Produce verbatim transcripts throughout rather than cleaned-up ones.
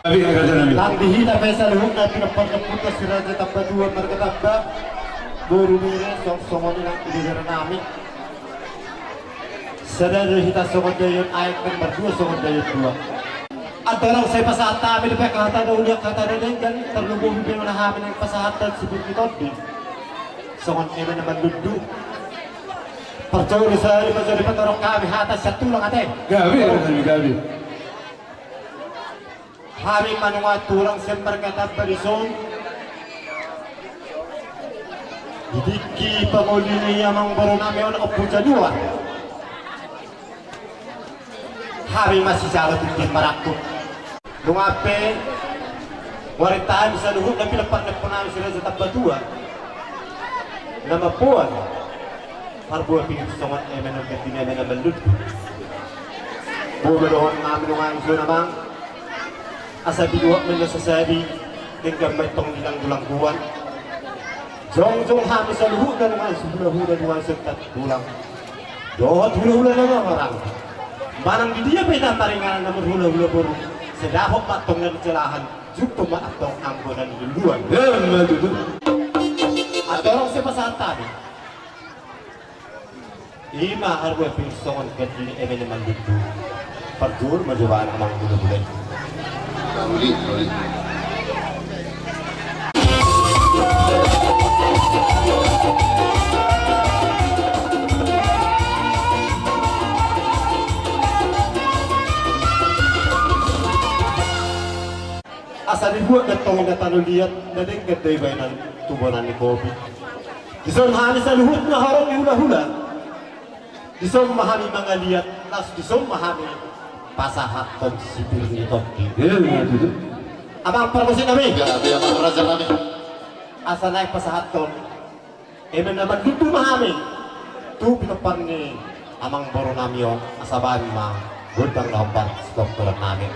Nang di hita pe saluhutna pinompar ni ompunta si Raja Tambatua marga Tamba, boru, bere, songon i nang di bere nami. Sada do hita songon daion aek, martua songon daion tuak. Antong sai pasahat hami dope hata na uli, hata na denggan, tarlumobi pe ma hami naeng pasahathon sipir ni tondi. Songon eme na mandundu. Parjolo sahali ma jolo dipatorang hami hata sian tulang ate. Gabe, gabe, gabe. Hami ma nunga tulang sian marga Tamba dison. Di tingki pangoli ni amangboru nami on Ompu Januar, hami ma sijalo tingki marangkup. Nunga pe, marita hami saluhutna pinompar ni ompu nami si Raja Tambatua. Na mamboan. Parbue pir songon eme na denggan, eme na mandundu. Boi ma dohonon nami nunga i jo amang. Asa binuat ma inna sasabi, denggan ma i tong di langgu-langguan. Jongjong hami saluhutna nunga sihula-hula nunga sengkat tulang. Dohot hula-hula na mangarang. Manang di dia pe hita maringanan na marhula-hula boru. Sai dapot ma antong na nijalahan. Jumpang ma antong anggo na niluluan. Emma tutu. Antong sai pasahat hami. Ima parbue pir songon gandini eme na mandundu. Parjolo ma jo baen amang hula-hula i. Uli, uli. Asa dibuat do antong na tano liat, na denggan do i baenan tu bona ni kopi. Dison hami saluhutna horong ni hula-hula. Dison ma hami mangaliat, laos dison ma hami pasahathon sipir ni tondi. Iya, tutu. Amang parmusik nami. Iya, iya, amang raja nami. Asa naeng pasahathon eme na mandundu ma hami tu pinompar ni amangboru nami on, asa baen ma gondang na hombar sitongkolan nami.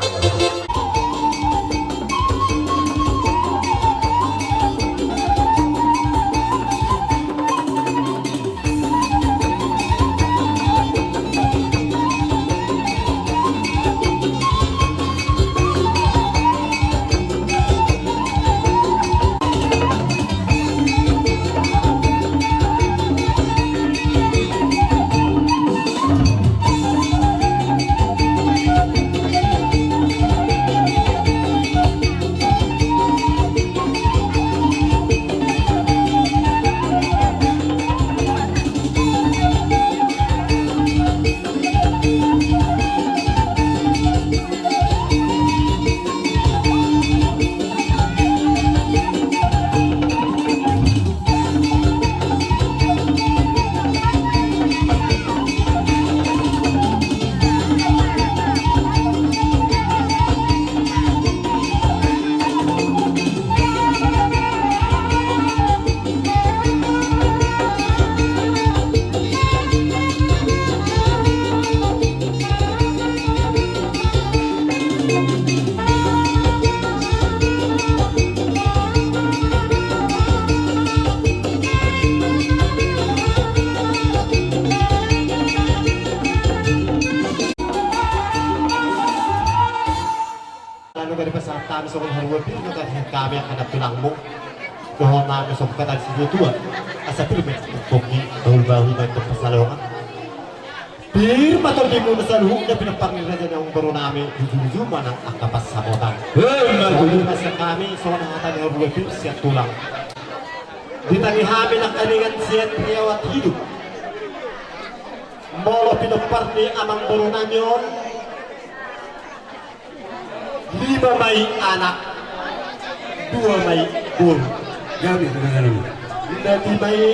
Lalu dari pasahat hami songon haruan pir, maka hami angka na tulangmu. Dohonon nami songon hata ni situatua. Asa pir ma i tongtong i, bahul-bahul ma i tong pansalongan. Pir ma tondimuna saluhutna pinompar ni raja ni amangboru nami, ujung-ujung ma nang angka pansamotan. Emma tutu. Songon i ma sian hami, songon hata ni haruan pir sian tulang. Ditangi hami nangkiningan sian riwayat hidup. Molo pinompar ni amangboru nami on, lima ma i anak, dua ma i boru. Gabe, gabe, gabe. Na lima i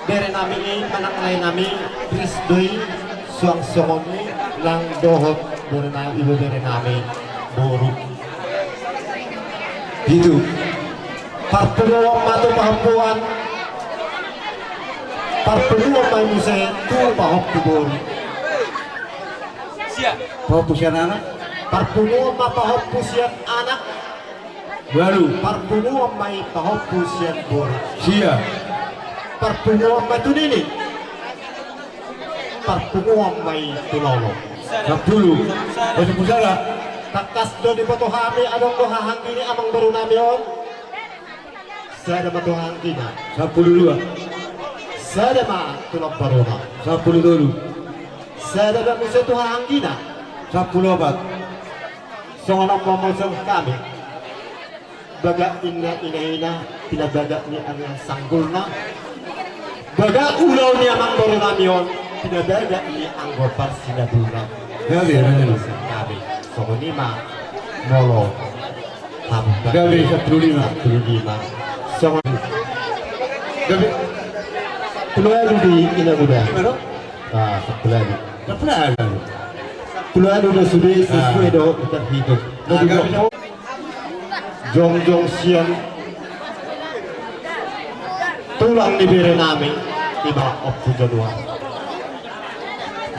bere nami i, manang lae nami, Krisdo i, suang songon i nang dohot bere nami, ibebere nami boru. Pitu. Parpunguan ma tu pahompuan. Parpunguan ma i muse tu pahompu boru. Sia. Pahompu sian anak. Parpunguan ma pahompu sian anak. Walu. Parpunguan ma i pahompu sian boru. Sia. Parpunguan ma tu nini. Parpunguan ma i tu lolo. Sampulu. Batu pusaka. Tangkas do diboto hami adong do hahaanggi ni amangboru nami on. Sada ma tu hahaanggina. Sampulu dua. Sada ma tu namboruna. Sampulu tolu. Sada ma muse tu hahaanggina. Sampulu opat. Songon on ma muse hami. Bagak ni inna inaina, pinabagak ni anggo sanggulna. Bagak ulaon ni amangboru nami on, pinabagak ni anggo parsinabulna. Gabe, gabe. Gabe. Songon i ma molo. Gabe, sampulu lima. Sampulu lima. Songon. Gabe. Sampulu ualu di ina muda. Lima do? Ah, sampulu ualu. Sampulu ualu. Sampulu ualu do sude, ah, sesuai do, kita hitung. Ah, gabe. Jongjong sian tulang ni bere nami, ima Ompu Januar.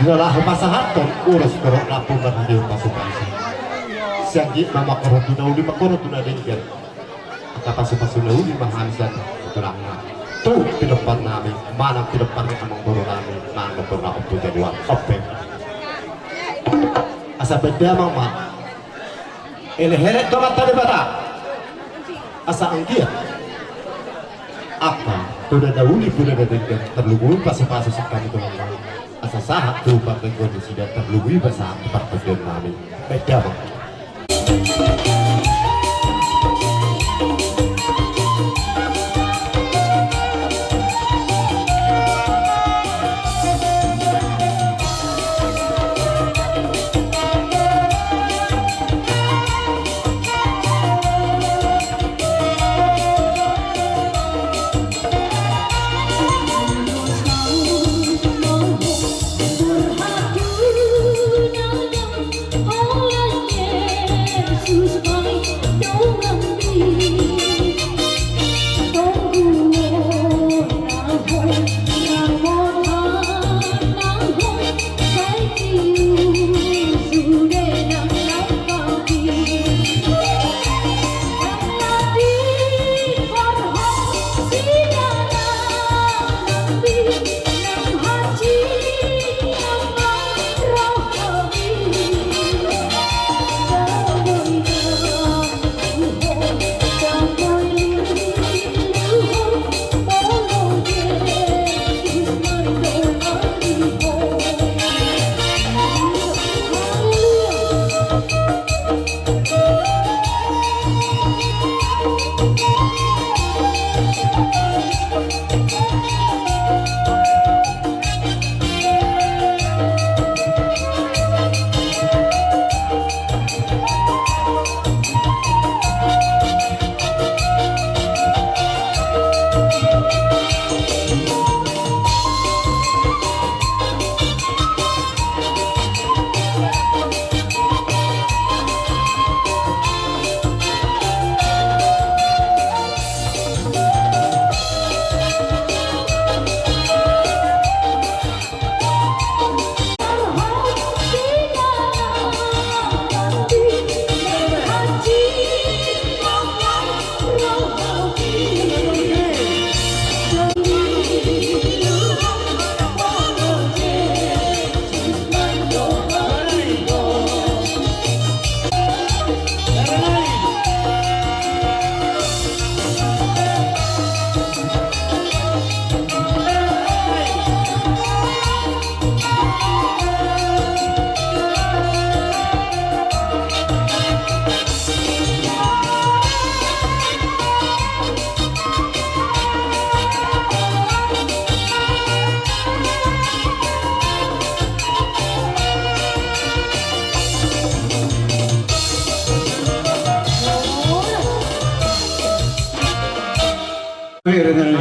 Jala hupasahathon ulos torop na pun marhite pasupasu. Sian git ma mangkorhon tu na uli, mangkorhon tu na denggan. Angka pasupasu na uli ma hami sian tulangna. Tu pinompar nami, manang pinompar ni amangboru nami, manang pinompar ni Ompu Januar. Ope. Asa baen damang ma. Elek-elek do hata Debata. Asa anggiat angka poda na uli, poda na denggan, tarlumobi pasupasu sian hami Tuhan nami. Asa sahat tu pardenggan nasida, tarlumobi ma sahat tu partondion nami. Baen damang.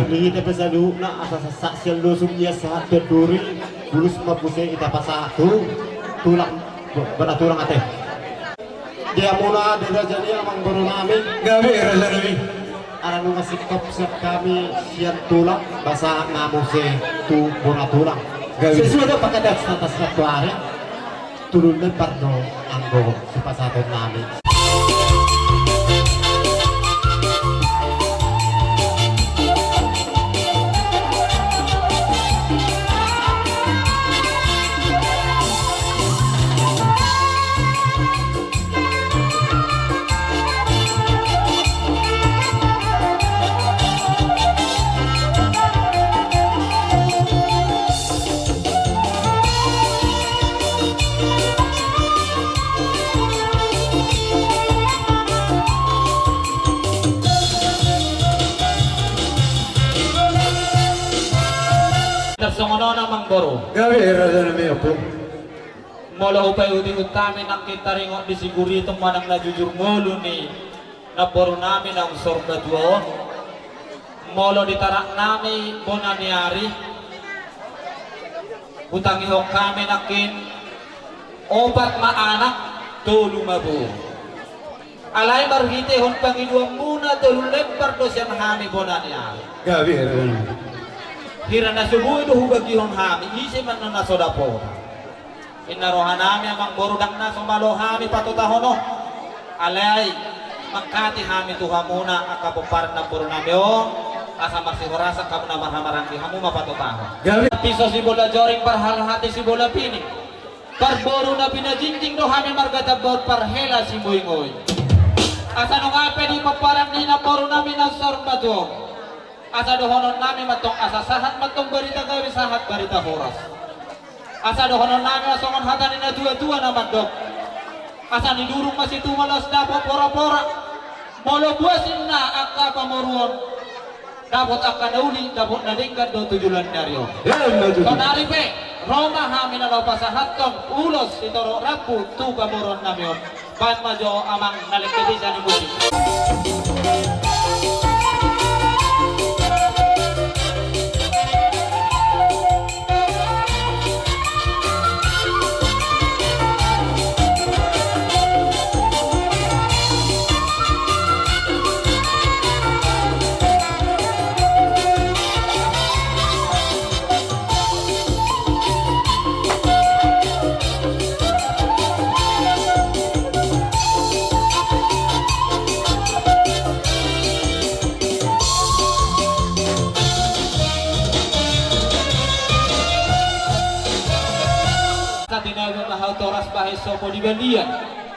Di hita pe saluhutna asa sahat sian losung ia sahat tu duri, bulus ma muse hita pasahat tu tulang, bona tulang ate. Di hamuna di raja ni amangboru nami. Gabe raja nami. Ala nunga singkop sian hami sian tulang, pasahat ma muse tu bona tulang. Gabe. Sesuai do pangkataion sahat tu ari. Turun lembar do anggo sipasahaton nami. Amang boru. Gabe raja nami, Ompu. Molo hupaihut-ihut hami nangkin taringot di siguritung manang na jujur ngolu ni namboru nami naung sorba tua on. Molo di tarak nami bona ni ari, hutangihon hami nangkin opat ma anak, tolu ma boru. Alai marhitehon pangidoanmuna tolu lembar do sian hami bona ni ari. Gabe raja nami. Hira na so boi do hubagihon hami, ise ma na so dapotan. Inna roha nami amang boru, ndang na so malo hami patotahon on. Alai mangkatai hami tu hamuna angka pomparan namboru nami on, asa marsihorasan hamuna marhamaranggi, hamu ma patotahon. Gabe. Piso sibola joring, parhalhate sibola pining. Parboru na pinajinjing do hami marga Tambaon, parhela singoi-ngoi. Asa nunga pe di pomparan ni namboru nami naung sorba tua on, asa dohonon nami mantong, asa sahat mantong barita gabe, sahat barita horas. Asa dohonon nami ma songon hata ni natua-tua na mandok: Asa nidurung ma situma, laos dapot pora-pora. Molo buas ninna angka pamoruon, dapot angka na uli, dapot na denggan do tu joloan ni ari on. Emma tutu. Saonari pe ro ma hami na laho pasahathon ulos sitorop rambu tu pamoruon nami on. Baen ma jo amang na lengket i sian i musik. Asa tinaga ma hau toras bahen sopo di balian.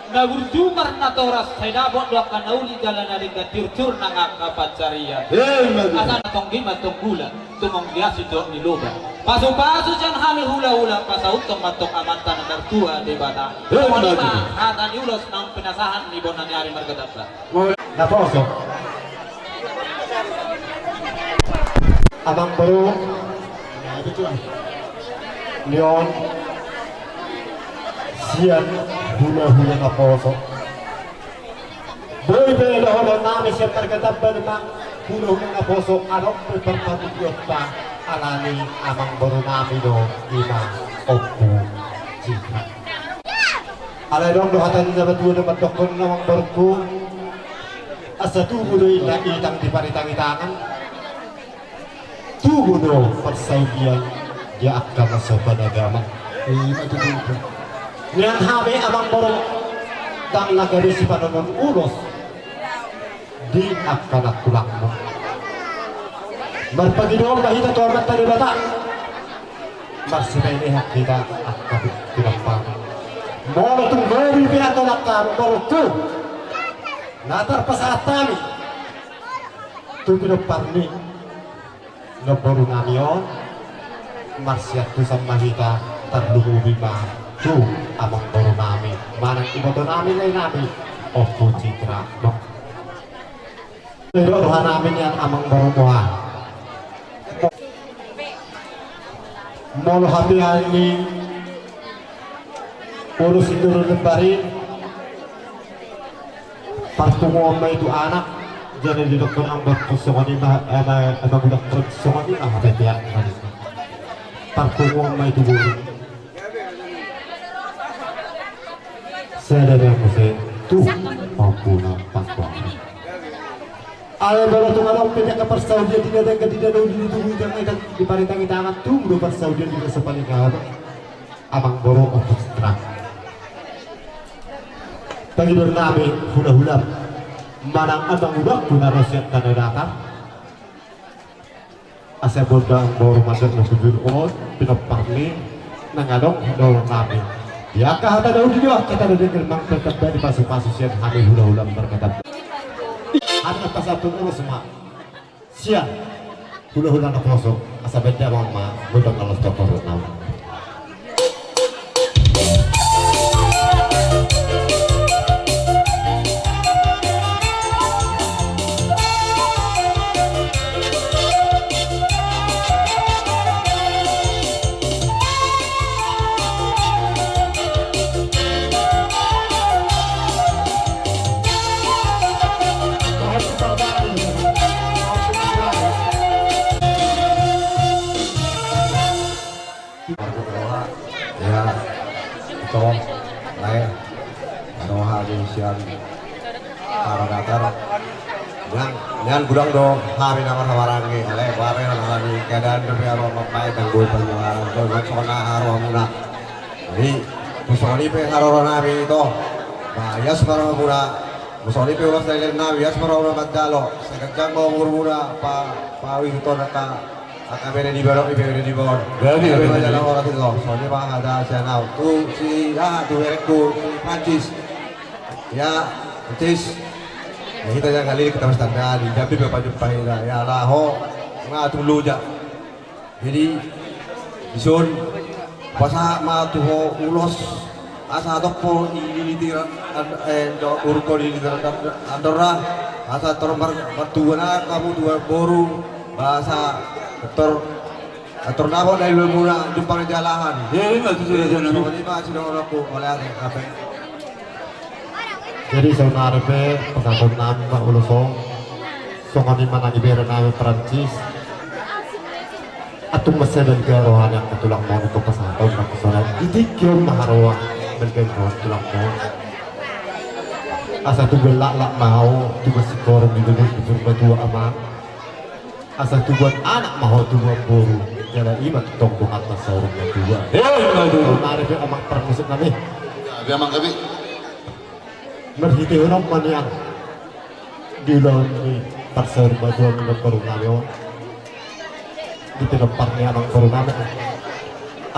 Na burju marnatoras, sai dapot do angka na uli jala na denggan, tiur-tiur nang angka pansarian. Emma tutu. Asa na tonggi ma tonggulan, tumonggia sidok ni loba. Pasu-pasu sian hami hula-hula, pasauthon mantong Amanta na martua Debata. Emma tutu. Songon i ma hata ni ulos naung pinasahat ni bona ni ari marga Tambaon. Naposo. Amang boru ni on sian hula-hula naposo. Boi pe dohonon nami sian marga Tambaon, amang hula-hula naposo, adong pe parpatutupionta, alani amang boru nami do, ima Ompu Cika. Alai adong do hata ni natua-tua na mandokkon, amang borungku, asa tubu do inna itang di paritang-itangan, tubu do parsaulian di angka na so panagaman. Ima tutu. Nian hami amang boru, ndang na gabe sipanonton ulos di angka nantulangmu. Marpangidoan ma hita tu Amanta Debata, marsipaelehan hita angka pinompar. Molo tung gabe pe angka nantulangmu, borungku, na tarpasahat hami tu pinompar ni namboru nami on, marsiantusan ma hita, tarlumobi ma tu amang boru nami manang iboto nami, lae nami, Ompu Citra. Roha nami nian amang boru, boha? Molo hape hami ulos sitorop lembar i, parpunguon ma i tu anak, jala didokkon amang borungku songon i ma, eh, ma, eh, ma, amang borungku songon i ma hape, tiap hari. Parpunguon ma i tu boru. Sada ma muse tu pampuna pangkuan. Alai molo tung adong pe angka parsaulian di na denggan, di na uli, di tubu, di paritang-itangan, tubu do parsaulian di na so paling gabe. Amang boru, Ompu Citra. Pangidoan nami hula-hula manang amang udangku na ro sian Tanah Datar. Asa bondang boru mandok na bujur on, pinompar ni na ngadong dohonon nami. Di angka hata na uli, di angka hata na denggan, manang pe tamba di pasu-pasu sian hami hula-hula marga Tambaon. Hami na pasahat ulos ma sian hula-hula naposo, asa baen damang ma gondang na los tu pamoruon nami. Marhite roha, ya, ito, lae, roha di sian Haro Datar. Nian, nian godang do hami na marhahamaranggi, alai bareng hami keadaan dope aro mambaen, ndang boi panyuaran, do, songon na haroamuna. Jadi, tu songon i pe haroro nami ito. Ba, ias ma rohamuna, songon i pe ulos na nilehon nami, ias ma rohamuna mandalo, sai ganjang ma umurmuna, pa, pauduti angka, angka bere di baron, bere di baron. Gabe, gabe, gabe. Songon i ma hata sian au. Tu si, aha, tu berengku, si Francis. Ya, Francis. Ya, hita jala halilingi, hita martanda, di Jambi pe pajumpang hita. Ya, laho, nga tu loja. Jadi, dison, pasahat ma tu ho ulos, asa adong ho i lilitiran, an-, eh, do-, urko lilitiran an-, andorra, asa tor mar-, martubu anak hamu, tubu boru, ba asa tor, tor dapot na niluluanmuna jumpang jala aha. Jadi, songon i ma sidohononku, ole ate, ape. Jadi, saonari pe pasahaton nami ma ulos on. Songon i ma nang ibere nami Francis. Antum mansai balga roha ni angka tulangmuna tu pasahaton nami sonari. Di tingki on ma haroa balga ni roha ni tulangmuna. Asa tubuan laklak ma ho, tubuan singkoru di bibir ni Purbatua, amang. Asa tubuan anak ma ho, tubuan boru, jala i ma tongtong hata saur matua. Eh, ima tutu. Saonari pe amang parmusik nami. Gabe, amang, gabe. Marhitehon on ma nian di ulaon ni parsaur matua ni boru nami on. Di pinompar ni amang boru nami.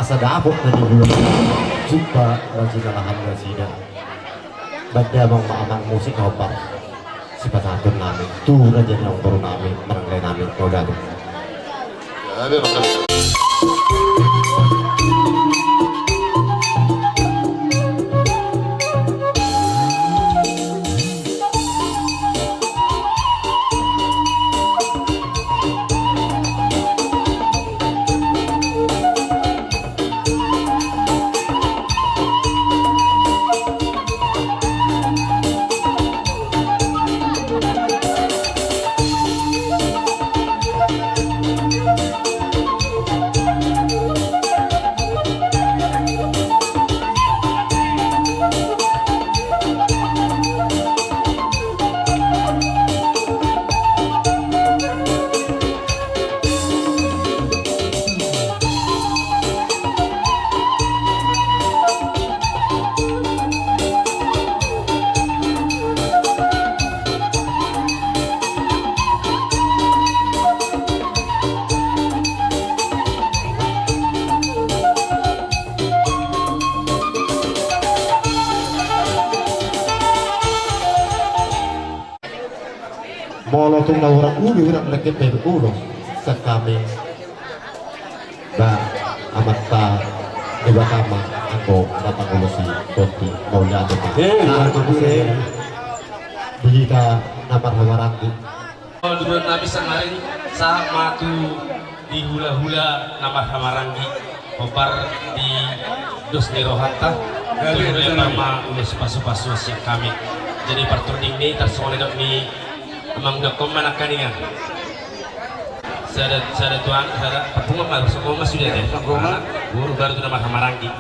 Asa dapot na di bulan. Jumpa na jinalahan nasida. Baen damang ma amang musik na hombar sipasahaton nami tu raja ni amang boru nami, manang lae nami, mauliate. Molo tung na hurang uli, hurang lengket pe ulos sian hami. Ba, Amanta Debata ma anggo na mangulosi tonti, mauliate ma. Eh, na, mauliate. Di hita na marhahamaranggi. Duluan nami sangari, sahat ma tu di hulahula na marhahamaranggi, hombar di dos ni rohanta. Gabe, gabe, gabe. Lembar ma ulos pasupasu sian hami. Jadi partording ni tarsongon na didok ni amang, dokkon ma nangkaningan. Sada, sada tuan, sada parpunguan ma, parpunguan ma sude, ya. Parpunguan ma. Baru tu na marhahamaranggi.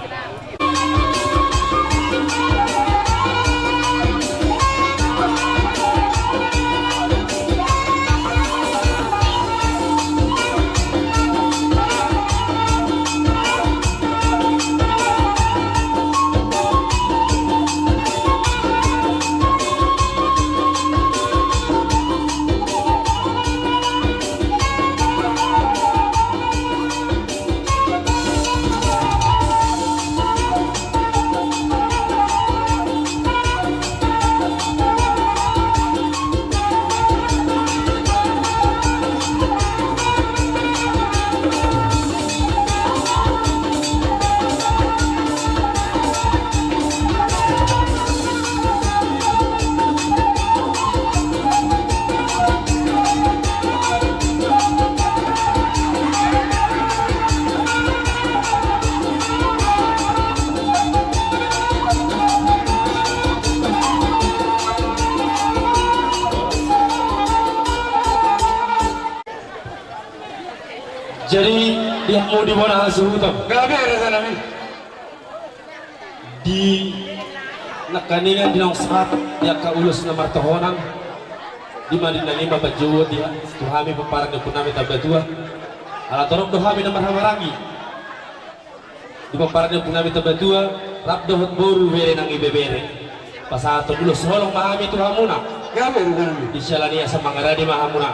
Ia mau di bona hasuhuton. Gabe raja nami. Di nangkaningan di naung sahat di angka ulos na martohonan, di ma di nangkin ma panjouon di tu hami pomparan ni ompu nami Tambatua. Ala torop do hami na marhahamaranggi di pomparan ni ompu nami Tambatua, rap dohot boru, bere nang ibebere. Pasahathon ulos holong ma hami tu hamuna. Gabe raja nami. Di siala ni i asa mangarade ma hamuna.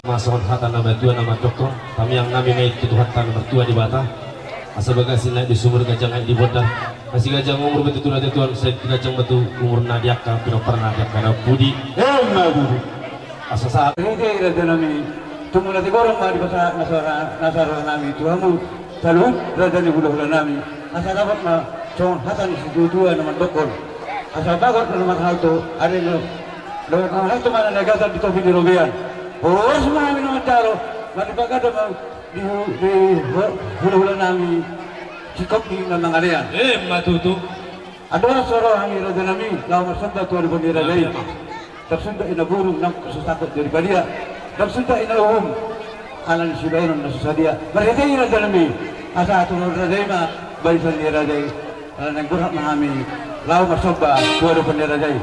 Masuk hata na matua na mandok, tamiang nami ma i tu Tuhanta na martua Debata. Asa bagas i na di sumur, ganjang i di bondar. Asa ganjang umur ma tutu raja i, tuan sai ganjang ma tutu umurna di angka pinompar na di angka na pudi. Emma tutu. Asa sahat. Ide raja nami, tumula tigorong ma di basa na sara, na sara nami tu hamu saluhut raja ni hulahula nami. Asa dapot ma songon hata ni situatua na mandokkon. Asa bagot na marhalto, ari na, bagot na marhalto ma na nagatan di topi ni robean. Horas ma hami na manjalo, maripagada ma di hu-, di hu-, hulahula nami singkop ni na mangalean. Emma tutu. Andorang so ro hami raja nami laho marsomba tu adopan ni raja i. Tarsundat i na burung nang so sangkot jadi padia. Tarsundat i na uhum ala ni sibahenon na so sadia. Marhite i raja nami, asa tu raja i ma barisan ni raja i. Ala naeng borhat ma hami laho marsomba tu adopan ni raja i.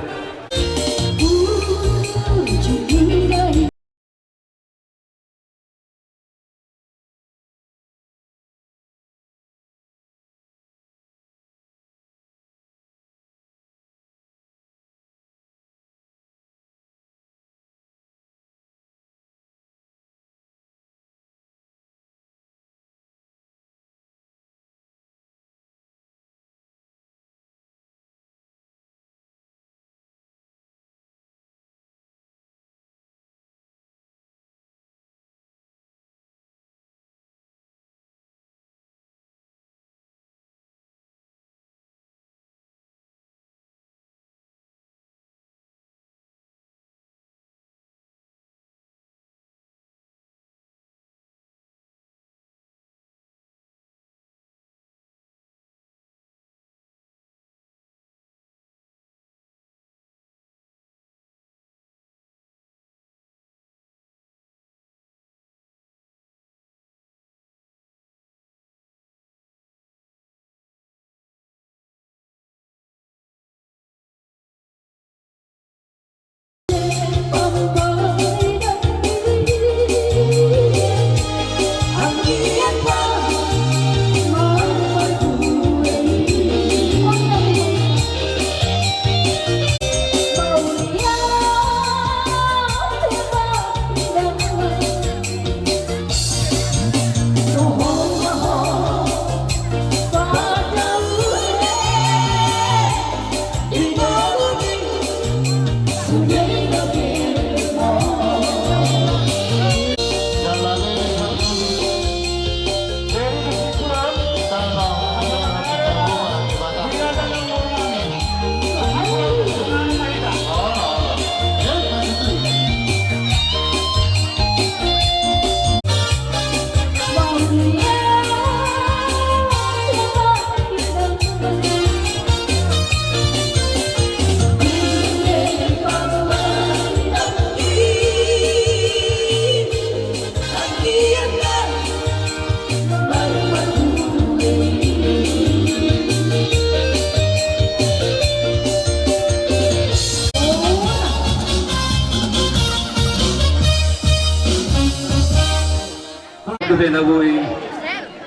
Dope na boi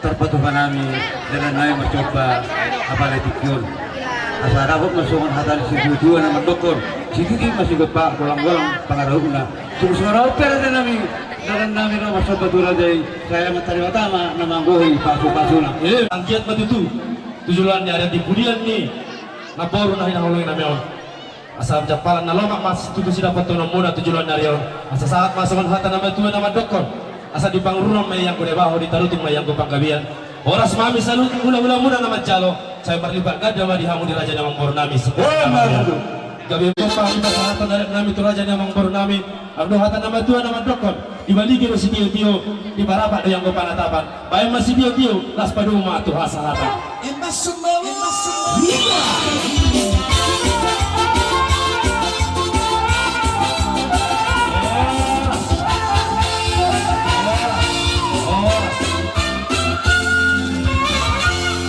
tarpatupa nami dalan nami marsomba apala tingki on. Asa dapot ma songon hata ni situatua na mandokkon, sititi ma sigompa, golanggolang pangarahutna. Sungkun songon on pe raja nami, dalan nami ro marsomba tu raja i, sai Amanta Debata ma na manggohi pasupasuna. Anggiat ma tutu tu joloan ni ari on, di pudian ni namboru na hinaholongi nami on. Asa jampalan na lomak ma tutu sidapothononmuna tu joloan ni ari on. Asa sahat ma songon hata ni natuatua na mandokkon, asa di pangururan ma ianggo debaho, di tarutung ma ianggo panggabean. Horas ma hami saluhut hulahulamuna na manjalo, sai marlipat ganda ma di hamu di raja ni amangboru nami. Gabe ma hami pasahathon adat nami tu raja ni amangboru nami. Adong do hata ni natuatua na mandokkon, di balige do sitiotio, di parapat do ianggo panatapan. Baen ma sitiotio, laos padomu ma tu hasahatan.